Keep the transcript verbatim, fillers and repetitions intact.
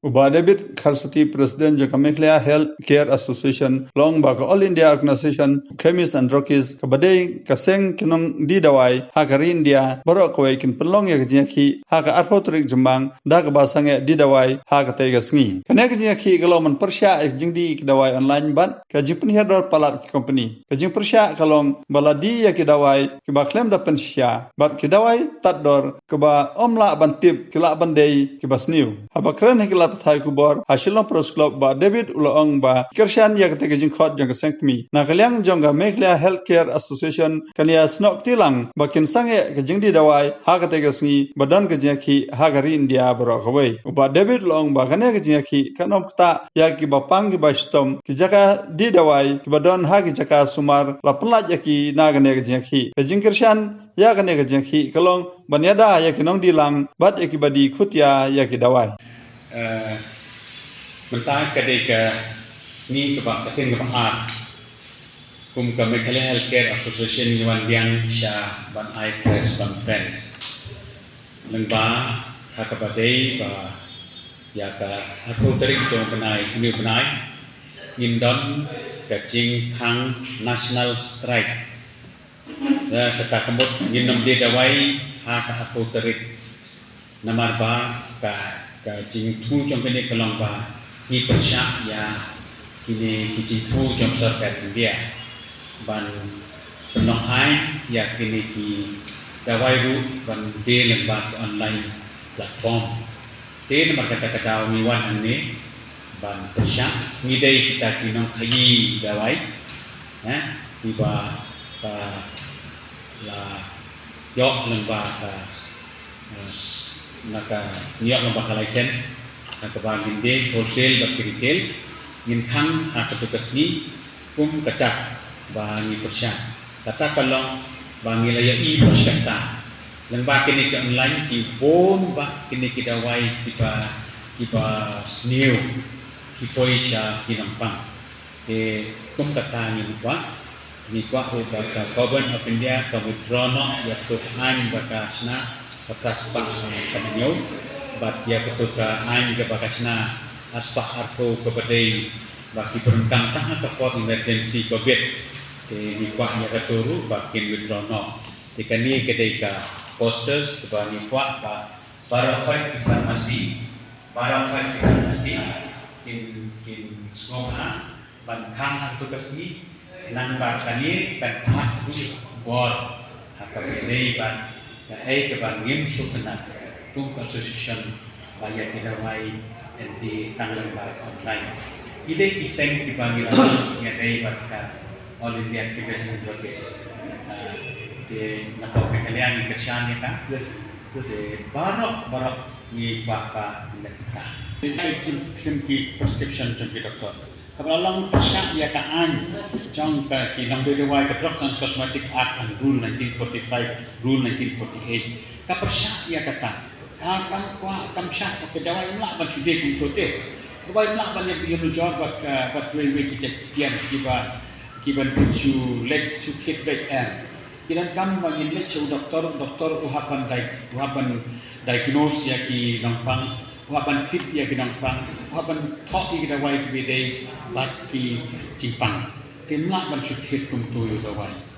U Bah David Kharsati, President jong ka Meghalaya Health Care Association, la ong ba ka All India Organisation Chemists and Druggists, kaba dei ka seng ki nongdie dawai ha ka ri India baroh kawei, kin pynlong ïa ka jingïakhih ha ka arphew tarik Jymmang da kaba sangeh die dawai ha katei ka sngi. Kane ka jingïakhih ka long ban pyrshah ïa ka jingdie ki dawai online bad ka jingpynhiar dor palat ki company. Ka jingpyrshah ka long ba la die ïa ki dawai kiba khlem da pynshisha bad ki dawai tad dor kiba ym lah ban tip ki lah ban dei kiba sniew. Haba kren ha ki lad pathai khubor ha Shillong Press Club, Bah David u la ong ba ki kyrshan ïa katei ka jingkhot jong ka seng kmie. Na ka liang jong ka Meghalaya Health Care Association, kan ïa snoh kti lang ba kin sangeh ka jingdie dawai ha katei ka sngi ba don ka jingïakhih ha ka ri India baroh kawei. U Bah David u la ong ba kane ka jingïakhih kan ym ktah ïa kiba pang kiba shitom, ki jaka die dawai kiba don ha ki jaka sumar la pynlait ïa ki na kane ka jingïakhih. Ka jingkyrshan ïa kane ka jingïakhih ka long ban ïada ïa ki nongdie lang bad ïa kiba die khutia ïa ki dawai. Eh, mynta ka dei ka sngi kaba, ka seng kaba ar kum ka Meghalaya Healthcare Association ngi wan biang sha ban ai press conference lyngba ha kaba dei ba ïa ka arphew tarik jong u bnai, une u bnai, ngin don ka jingkhang national strike. Ïa kata ka mut ngin ym die dawai ha ka arphew tarik. Namar ba ka, ka jingthmu jong kane ka long ba ngi pyrshah ïa kine ki jingthmu jong sorkar India ban pynlong aiñ ïa kine ki dawai ruh ban die lyngba ki online platform. Te namar kata ka daw ngi wan hangne ban pyrshah, ngi dei kita ki nongkhaïi dawai, eh, kiba, ba la ïoh lyngba ka, eh, s-, na ka, ïoh lyngba ka license, ha kaba ngin die wholesale bad ki retail, ngin khang ha kato ka sngi, kum kata ba ngi pyrshah. Kata ka long ba ngi la ïohi ba shata lyngba kine ki online ki bun ba kine ki dawai kiba, kiba sniew ki poi sha ki nongpang. Te kum kata ngi kwah, ngi kwah ruh ba ka Government of India ka withdraw noh ïa kato ka aiñ ba ka shna, ba ka spah, eh, ka hynñiew, bad ïa kato ka aiñ kaba ka shna ha spah arphew kaba dei ba ki pyndonkam tang ha ka por emergency covid. Te ngi kwah ïa kato ruh ba kin withdraw noh. Te kane ka dei ka posters kaba ngi kwah ba baroh khoit ki pharmacy, baroh khoit ki pharmacy kin, kin sngewbha ban khang ha kato ka sngi, khnang ba kane kan phah ruh bor ha kaba ïadei bad kaei kaba ngim sngewtynnat kum ka association ba ïa ki dawai yn die tang lyngba online. Ki dei ki seng kiba ngi la ïadei bad ka All India Chemists and Druggists. Ah, te na pdeng ka liang ngi kyrshan ïa ka. Te baroh, baroh ngi kwah ba ngi leh kumta. Ngi ai khlem, khlem ki prescription jong ki doktor. Kaba la long pyrshah ïa ka aiñ jong ka ki nongdie dawai, ka Drugs and Cosmetic Act and Rule nineteen forty-five, Rule nineteen forty-eight. Ka pyrshah ïa kata. Ka, kam kwah, kam shah ka dawai ym lah ban shu die kumto te. Ka dawai ym lah ban ïa, ïa nujor bad ka, bad wei wei ki jait tiar kiba, kiban pyn shu leit shu thied beit em. Ki donkam ba ngin leit sha u doktor, u doktor u hap ban dia-, u hap ban diagnose ïa ki nongpang, u hap ban tip ïa ki nongpang, u hap ban thoh ïa ki dawai kiba dei bad ki jingpang. Te ym lah ban shu thied kumto ïa u dawai.